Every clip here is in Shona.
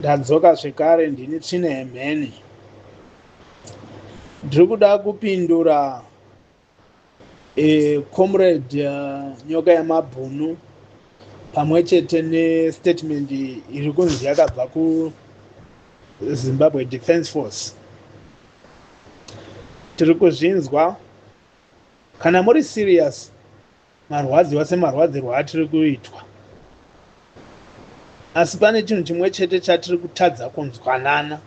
Ndadzoka zvekare, ndini Tsvina Yemheni. Ndiri kuda kupindura Comrade Nyoka Yamabhunu pamwe chete nestatement iri kunzi yakabva kuZimbabwe Defence Force. Tiri kuzvinzwa, kana muri serious, marwadziwa semarwadzirwo atiri kuitwa, asi pane chinhu chimwe chete chatiri kutadza kunzwanana,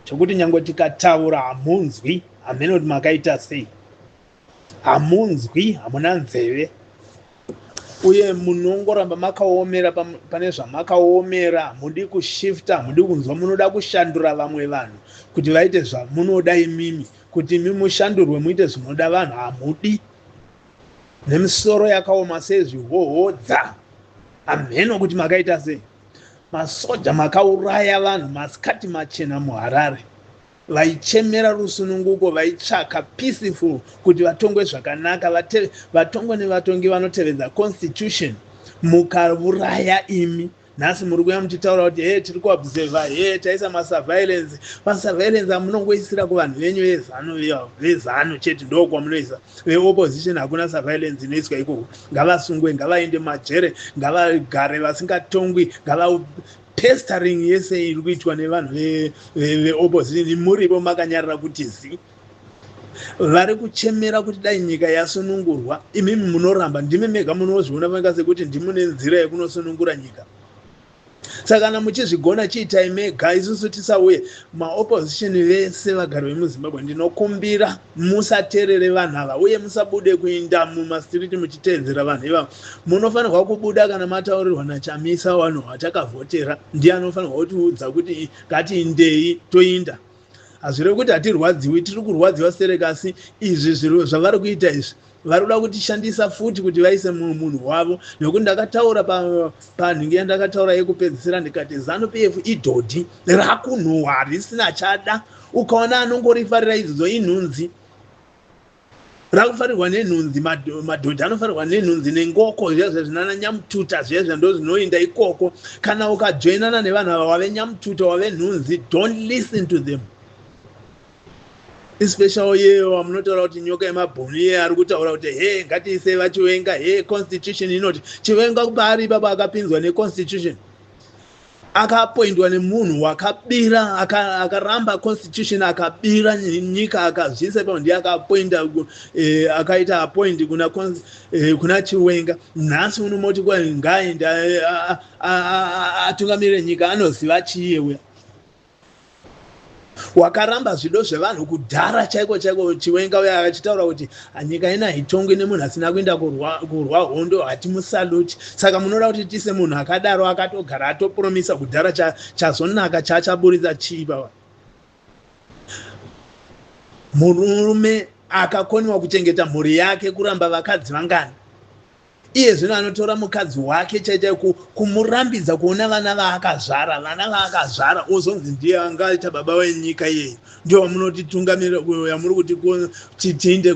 chekuti nyange tikataura hamunzwi. Hamene kuti makaita sei, hamunzwi, hamuna nzeve, uye munongoramba makaomera pane zvamakaomera. Hamudi kushifta, hamudi kunzwa. Munoda kushandura vamwe vanhu kuti vaite zvamunoda imimi, kuti imi mushandurwe muite zvinoda vanhu. Hamudi, nemisoro yakaoma sezvihohodza. Hamheno kuti makaita sei. Masoja makauraya vanhu masikati machena muHarare, vaichemera rusununguko, vaitsvaka peaceful kuti vatongwe zvakanaka, vatongwe nevatongi vanotevedza constitution. Mukauraya imi. Nhasi muri kuya muchitaura kuti, "He, tiri kuobserva, he, taisa masurveillance." Masurveillance amunongoisira kuvanhu venyu veZanu, veZanu chete ndokwamunoisa. Veopposition hakuna surveillance inoiswa ikoko. Ngavasungwe, ngavaende majere, ngavagare vasingatongwi, ngava pestering yese iri kuitwa nevanhu veopposition, muripo makanyarara kuti zi. Vari kuchemera kuti dai nyika yasunungurwa, imimi munoramba. Ndimi mega munozviona vanga sekuti ndimune nzira yekunosunungura nyika. Saka kana muchizvigona, chiitai mega, isusu tisauye. Maopposition vese, vagari vemuZimbabwe, ndinokumbira musateerere vanhu ava, uye musabude kuinda mumastreets muchiteedzera vanhu ivavo. Munofanirwa kubuda kana mataurirwa naChamisa. Vanhu vatakavhotera, ndiye anofanirwa kutiudza kuti ngatiindei, toinda. Hazvirevi kuti hatirwadziwi, tiri kurwadziwa sterek, asi izvi zviro zvavari kuita izvi, vari kuda kutishandisa futi kuti vaise munhu wavo. Nekuti ndakataura panhingi yandakataura yekupedzisira, ndikati ZANU PF idhodhi rakunhuhwa risina chada. Ukaona anongorifarira idzodzo, inhunzi rakufarirwa nenhunzi. Madhodhi anofarirwa nenhunzi nengoko, zviya zviya zvinana nyamututa zviya zviya, ndo zvinoinda ikoko. Kana ukajoinana nevanhu ava, wave nyamututa, wave nhunzi. Don't listen to them, especially iye wamunotaura kuti Nyoka Yemabhunu. Iye ari kutaura kuti, "He, ngatiisei vaChiwenga, he, constitution inoti." Chiwenga paari ipapo akapinzwa neconstitution, akaappointwa nemunhu wakabira, akaramba constitution, akabira nyika, akazviisa ipapo. Ndiye akaappointa, akaita appoint kuna Chiwenga. Nhasi unomoti ngaende atungamirire nyika. Anoziva chiyewe wakaramba zvido zvevanhu kudhara chaiko chaiko. Chiwenga uyo achitaura kuti nyika ina haitongwi nemunhu asina kuenda kurwa hondo, hatimusaluti. Saka munoda kuti tise munhu akadaro, akatogara atopromisa kudhara? Chazonaka chaachaburitsa chii baba? Murume akakoniwa kuchengeta mhuri yake, kuramba vakadzi vangani? Iye zvino anotora mukadzi wake chaichai, kumurambidza kuona vana vaakazvara, vana vaakazvara, ozonzi ndiye angaita baba wenyika iyeyo. Ndio wamunotitungamirira, yamuri kuti tiinde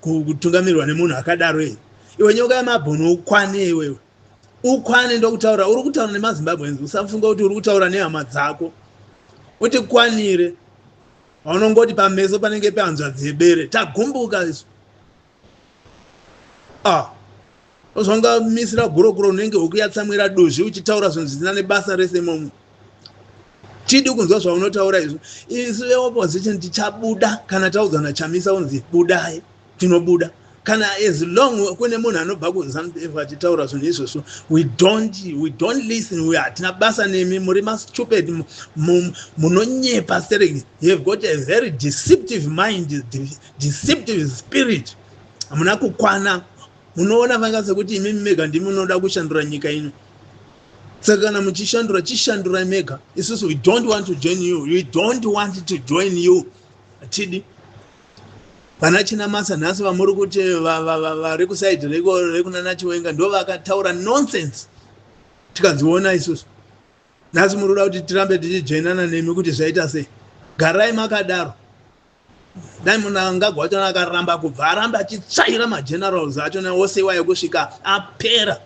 kutungamirwa nemunhu akadaro iye? Iwe Nyoka Yemabhunu, ukwane iwewe, ukwane. Ndokutaura, uri kutaura nemaZimbabweans. Usafunga kuti uri kutaura nehama dzako. Utikwanire. Waunongoti pameso panenge pehanzvadzi yebere. Tagumbuka isu. Ah, uzvangamisira gurokuro, unenge huku yatsamwira duzvi, uchitaura zvinhu zvisina nebasa rese imomo. Tidi kunzwa zvaunotaura izvo. Isu veopposition tichabuda kana taudzwa naChamisa unzi budai, tinobuda. Kana as long kune munhu anobva kuZANU PF achitaura zvinhu izvozvo, we don't listen. We hatina basa nemi, muri mastupid, munonyepa stereki. You have got a very deceptive mind, deceptive spirit. Hamuna kukwana. Munoona vanga sekuti imimi mega ndimi munoda kushandura nyika ino. Saka kana muchishandura, chishandurai mega. Isusu we don't want to join you, we don't want to join you. Hatidi vana Chinamasa nhasi vamuri kuti vari kuside rekunana Chiwenga. Ndo vakataura nonsense, tikadziona isusu. Nhasi muri kuda kuti tirambe tichijoinana nemi kuti zvaita sei? Garai makadaro. Dai Mnangagwa wachona akaramba kubva aramba achitsvaira magenerals achona ose iwayo kusvika apera,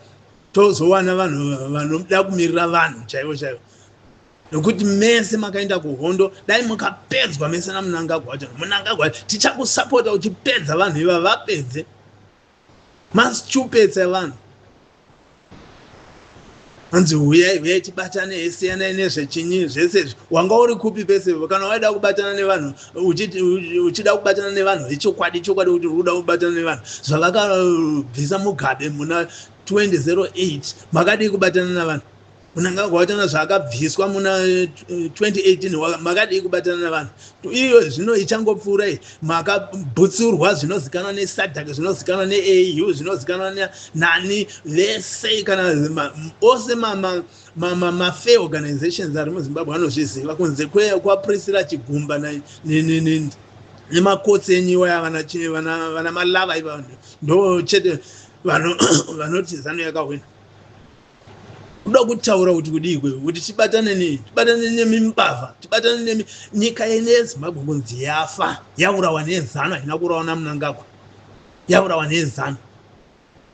tozowana vanhu vanoda kumirira vanhu chaivo chaivo. Nokuti mese makaenda kuhondo, dai mukapedzwa mese naMunangagwa wacho. Munangagwa, tichakusapota uchipedza vanhu iva, vapedze mastupets evanhu. Hanzi huyai, huyai tibatane, siyanai nezvechinyi zvese izvi. Wanga uri kupi pese? Kana waida kubatana nevanhu, uchida kubatana nevanhu vechokwadi chokwadi, kuti uri kuda kubatana nevanhu zvavakabvisa Mugabe muna 2008, makadii kubatana navanhu? Munangagwa wachona zvaakabviswa muna 2018, makadii kubatana navanhu? Iyo zvino ichangopfuura iyi, makabhutsurwa, zvinozikanwa neSADC, zvinozikanwa neAU, zvinozikanwa nani vese. Kana ose mafair organizations ari muZimbabwe anozviziva, kunze kwaPriscilla Chigumba nemakotsi enyu iwaya, vana Malava iva, ndo chete vanoti ZANU yakahwina. Kuda kutaura kuti kudii kwewe, kuti tibatane nei? Tibatane nemimbavha? Tibatane nemi? Nyika yeZimbabwe kunzi yafa, yaurawa neZANU. Haina kuurawa naMunangagwa, yaurawa neZANU.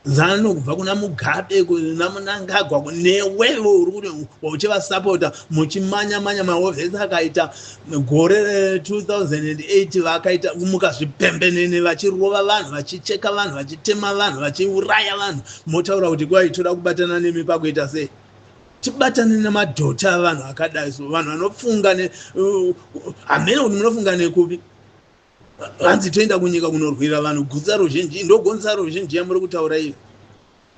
ZANU kubva kuna Mugabe, kuna Munangagwa, newewo uri kuti uchivasapota, muchimanya manya. Mawar vets akaita gore 2008, vakaita mukazvipembenene, vachirova vanhu, vachicheka vanhu, vachitema vanhu, vachiuraya vanhu. Motaura kuti kwai toda kubatana nemi pakuita sei? Tibatane nemadhota avanhu akadai so, vanhu vanofunga hamene kuti munofunga nekupi. Hanzi toenda kunyika kunorwira vanhu, gutsa ruzhinji. Ndogonza ruzhinji yamuri kutaura iyo?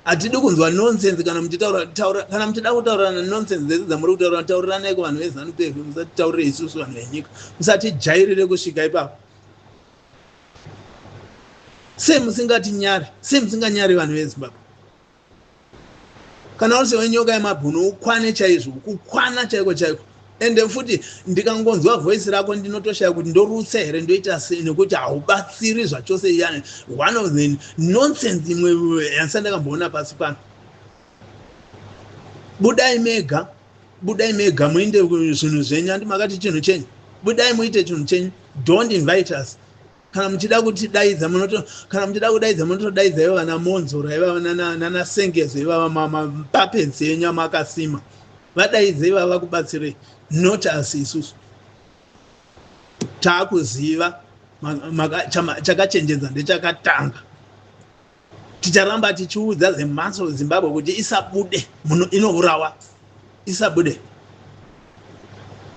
Hatidi kunzwa nonsense. Kana muchitaura taura, kana muchida kutaurana nonsense dzese dzamuri kutaura, tauriranai kuvanhu veZANU PF. Musatitaurire isusu vanhu venyika, musatijairire kusvika ipapo. Sei musingatinyari? Sei musinganyari vanhu veZimbabwe? Kana uri sewenyoka yemabhunu, ukwane chaizvo, kukwana chaiko chaiko. Ende futi ndikangonzwa voice rako, ndinotoshaya kuti ndorutsa here, ndoita sei, nekuti haubatsiri zvachose. Yani one of the nonsense imwe yandisati ndakamboona pasi pano. Budai mega, budai mega, muinde zvinhu zvenyu. Andi makati chinhu chenyu? Budai muite chinhu chenyu. Don't invite us. Kana muchida kutidaidza munoto, kana muchida kudaidza, munotodaidza ivo vana Monzora ivava nanaSengezo ivava, mapuppets enyu amakasima. Vadaidze ivava vakubatsirei, not us. Isusu taakuziva chakachenjedza ndechakatanga. Ticharamba tichiudza zematso Zimbabwe kuti isabude, inourawa, isabude.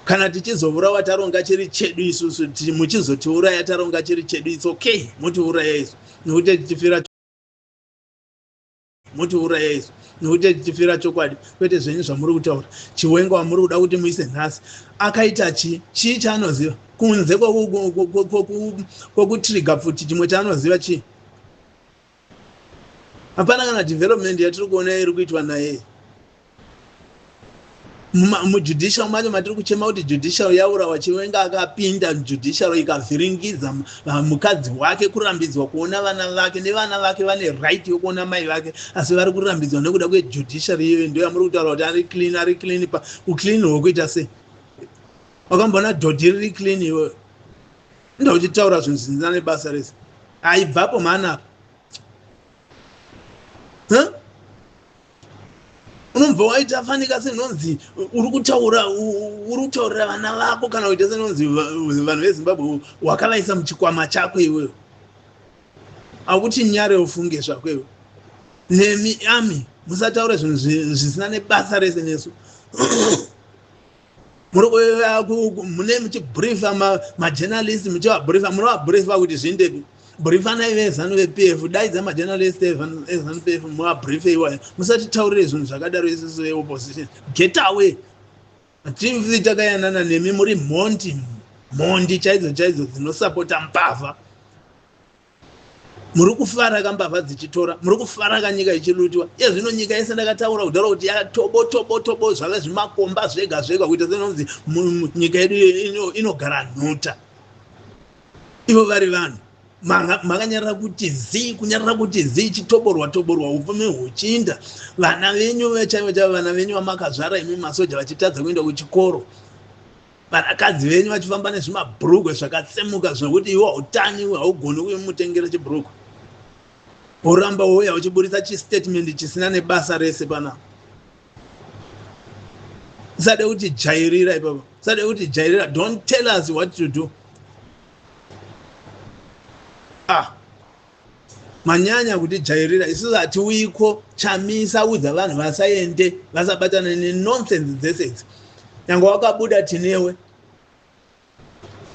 Kana tichizourawa, taronga chiri chedu isusu. Muchizotiuraya taronga chiri chedu, it's okay, motiuraya isu, nekuti tichifira. Motiuraya isu, nekuti tichifira chokwadi, kwete zvenyu zvamuri kutaura. Chiwenga wamuri kuda kuti muise nhasi akaita chii? Chii chaanoziva kunze kwekutriga pfuti? Chimwe chaanoziva chii? Hapana kana development yatiri kuona iri kuitwa naye. Mujudicial macho matiri kuchema kuti judicial yaurawa, Chiwenga akapinda judicial ikavhiringidza. Mukadzi wake kurambidzwa kuona vana vake, nevana vake vane right yokuona mai vake, asi vari kurambidzwa nekuda kwejudicial iyoyo. Ndo yamuri kutaura kuti ari clean? Ari clean pa uclean hwokuita sei? Wakamboona dhodhi riri clean iyoyo? Nda uchitaura zvinhu zvisina nebasa rese. Aibvapo mhani apa. Unobva waita fanika senonzi uri kutaura, uri kutaurira vana vako, kana kuita senonzi vanhu veZimbabwe wakavaisa muchikwama chako iweyo. Akuti nyare, ufunge zvako iwe. Nemi ami musataura zvinhu zvisina nebasa rese nesu. Mune muchibriefa majournalist, muchivabriefa, munovabriefa kuti zvindepi? Briefanai veZANU vePF, daidza majournalist eZANU PF, muvabriefe iwayo. Musatitaurire zvinhu zvakadaro isusu veopposition. Get away! Hatifi takayanana nemi. Muri mhondi, mhondi chaidzo chaidzo dzinosapota mbavha. Muri kufara kambavha dzichitora, muri kufara kanyika ichilootiwa. Iye zvino nyika yese, ndakataura kudhara kuti yatobo tobo tobo, zvave zvimakomba zvega zvega, kuita senonzi nyika yedu inogara nhuta. Ivo vari vanhu makanyarara kuti zii, kunyarara kuti zii, chitoborwa toborwa, upfumi huchinda, vana venyu chaivo chaivo, vana venyu vamakazvara imi masoja, vachitadza kuenda kuchikoro, vanakadzi venyu vachifamba nezvimabhurugwe zvakatsemuka, zvekuti iwe hautani, haugoni kuimutengera chibhurugwe. Woramba wouya uchiburitsa chistatement chisina nebasa rese panapa. Usade kuti jairira ipapo, usade kuti jairira. Don't tell us what to do. Ah, manyanya kuti jairira. Isusu hatiuiko. Chamisa udza vanhu vasaende, vasabatana nenonsense dzese idzi. Nyange wakabuda, tinewe,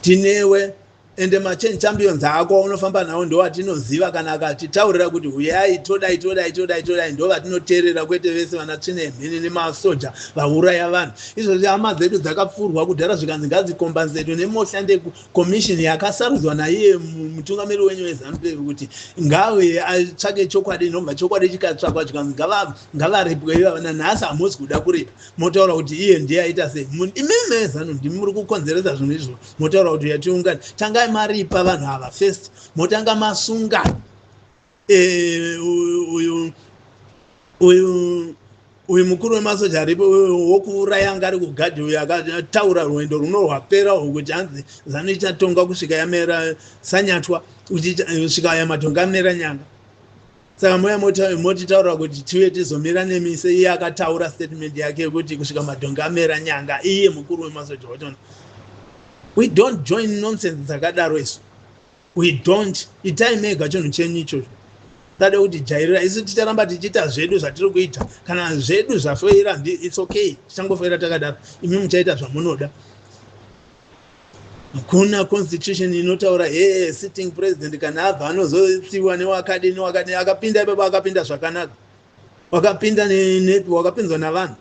tinewe. Ende machange champions ako unofamba nawo ndo atinoziva. Kana akatitaurira kuti huyai, todai, todai, todai, todai, ndo vatinoteerera, kwete vese vana tsvine mhini nemasoja vauraya vanhu. Izvozvi hama dzedu dzakapfurwa kudhara, zvikanzi ngadzikombansetwe neMotlanthe Commission yakasarudzwa naiye mutungamiri wenyu weZANU PF kuti ngave atsvake chokwadi. Inobva chokwadi chikatsvakwa, chikanzi ngavaripwe ivava. Nanhasi hamusi kuda kuripa, motaura kuti iye ndiye aita sei. Imimi meZANU ndimi muri kukonzeresa zvinhu izvo. Motaura kuti yatiungani. Tangai maripa vanhu ava first, motanga masunga uyu mukuru wemasoja aripo wokuuraya, anga ari kugadhi uyu, akataura rwendo runo rwapera urwu kuti hanzi ZANU ichatonga kusvika yamera sanyatwa, kusvika yamatonga amera nyanga. Saka moya motitaura kuti tiuye tizomira nemise. Iye akataura statement yake yekuti kusvika madhongi amera nyanga, iye mukuru wemasoja wachona. We don't join nonsense dzakadaro isu, we don't. Itai mega chinhu chenyu ichocho. Tade kuti jairira. Isu ticharamba tichiita zvedu zvatiri kuita. Kana zvedu zvafoira, it's okay, tichangofoira takadaro. Imi muchaita zvamunoda. Hakuna constitution inotaura he sitting president kana abva anozotsiwa newakadi newakadi. Akapinda ipapo akapinda zvakanaka, wakapinda nepi? Wakapinzwa navanhu.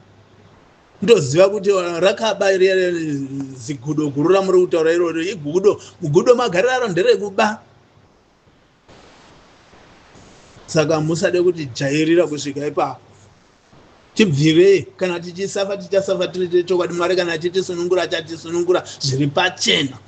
Ndoziva kuti rakaba zigudo guru ramuri kutaura iroro, igudo mugudo, magariro aro nderekuba. Saka musade kuti jairira kusvika ipapo. Tibvirei. Kana tichisafa, tichasafa tiri chokwadi. Mwari kana achitisunungura, achatisunungura zviri pachena.